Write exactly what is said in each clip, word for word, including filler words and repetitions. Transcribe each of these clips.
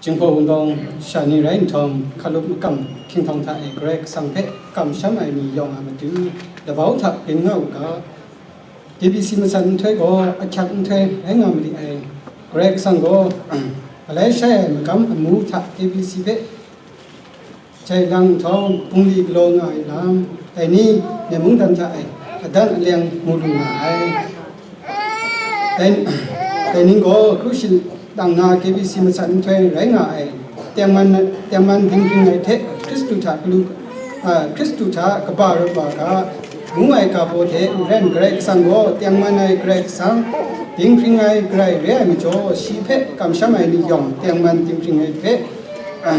Jinghpaw Wunpawng sha ni rai nhtawm, hkalup makam hkying htawng hta e Karai Kasang hpe kamsham ai ni yawng a matu, labau hta byin nga u ga, K B C masat nhtoi gaw ahkyak nhtoi rai nga ma li ai. Karai Kasang gaw, malai shai ai magam amu hta K B C hpe jai lang nhtawm, bungli galaw nga ai lam, dai ni, myen mungdan hta e adan aleng mu lu nga ai. Dai, dai ning gaw hkru shi lang na K B C masat nhtoi rai nga ai. Tengman, tengman dinghpring ai hte Hkristu hta galu, a, Hkristu hta kaba rawt wa ga, ngu ai ga baw hte maren Karai Kasang gaw tengman ai Karai Kasang, dinghpring ai Karai re ai majaw, shi hpe kamsham ai ni yawng tengman dinghpring ai hpe, a,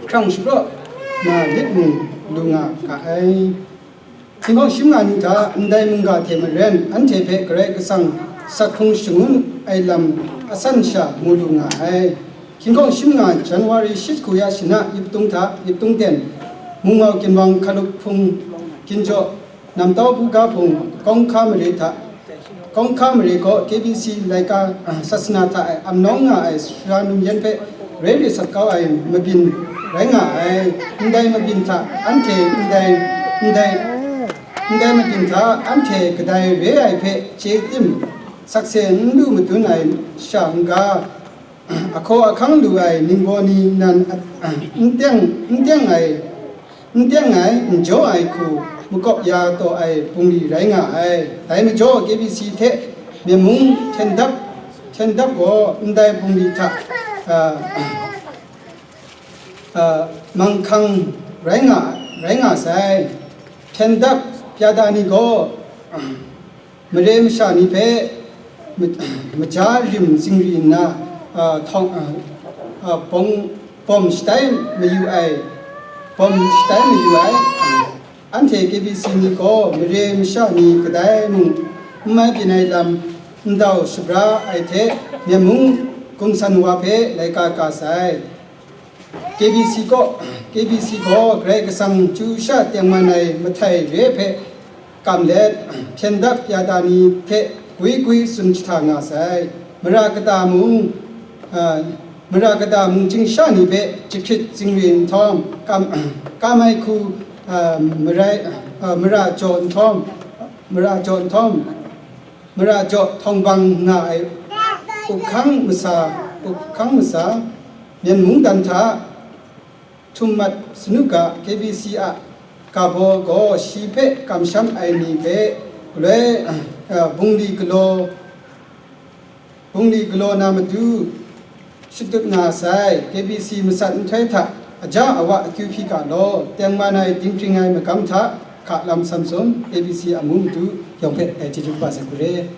hkrang shapraw na lit mu lu nga ga ai. Hkying hkawng shim nga ni hta, ndai mungga hte maren anhte hpe Karai Kasang sak hkrung shangun ai lam asan sha mu lu nga ai. Hkying hkawng shim nga January shi hku ya shana yip tung hta yip tung ten, Mungmau Ginwang Hkalup Hpung Ginjaw, Namtau Buga Hpung, Kawng Hka Mare hta, Kawng Hka Mare gaw K B C laika, ah, sasana hta e amnawng nga ai sara num yan hpe roi re sat kau ai mabyin rai nga ai. Ndai mabyin hta anhte ndai, ndai, ndai mabyin hta anhte kadai re ai hpe chye tim sakse n lu madun ai sha n ga, ahkaw ahkang lu ai ningbaw ni nan, n teng, n teng ai, n teng ai, n jaw ai hku makawp ya taw ai bungli rai nga ai. Dai majaw K B C hte Myen mung hten dap, hten dap gaw ndai bungli hta, a, a, manghkang rai nga, rai nga sai. Hten dap pyada ni gaw, mare masha ni hpe ma-, maja rim zingri nna, a, htawng, a, a, bawng, bawm shatai mayu ai, bawm shatai mayu ai. Anhte K B C ni gaw mare masha ni kadai mung n mai byin ai lam ndau shabra ai hte, Myen mung gumsan wa hpe laika ka sai. K B C gaw, K B C gaw Karai Kasang chyu sha tengman ai mahtai re hpe kam let, hpyen dap ya da ni hte gwi gwi tsun jahta nga sai. Mara kata mung, a, mara kata mung chying sha ni hpe jahkrit zingri nhtawm, kam, kam ai hku, a, marai, a, mara jaw nhtawm, mara jaw nhtawm, mara jaw htawng bang nga ai up hkang masa, up hkang masa, Myen mungdan hta htum mat sanuga, K B C a ga baw gaw shi hpe kamsham ai ni hpe galoi, a, bungli galaw, bungli galaw na matu shadut nga sai. K B C masat nhtoi hta aja awa akyu hpyi ga law, tengman ai dinghpring ai magam hta hka lam Samson, K B C amu matu yawng hpe dai chyeju kaba sai hku re.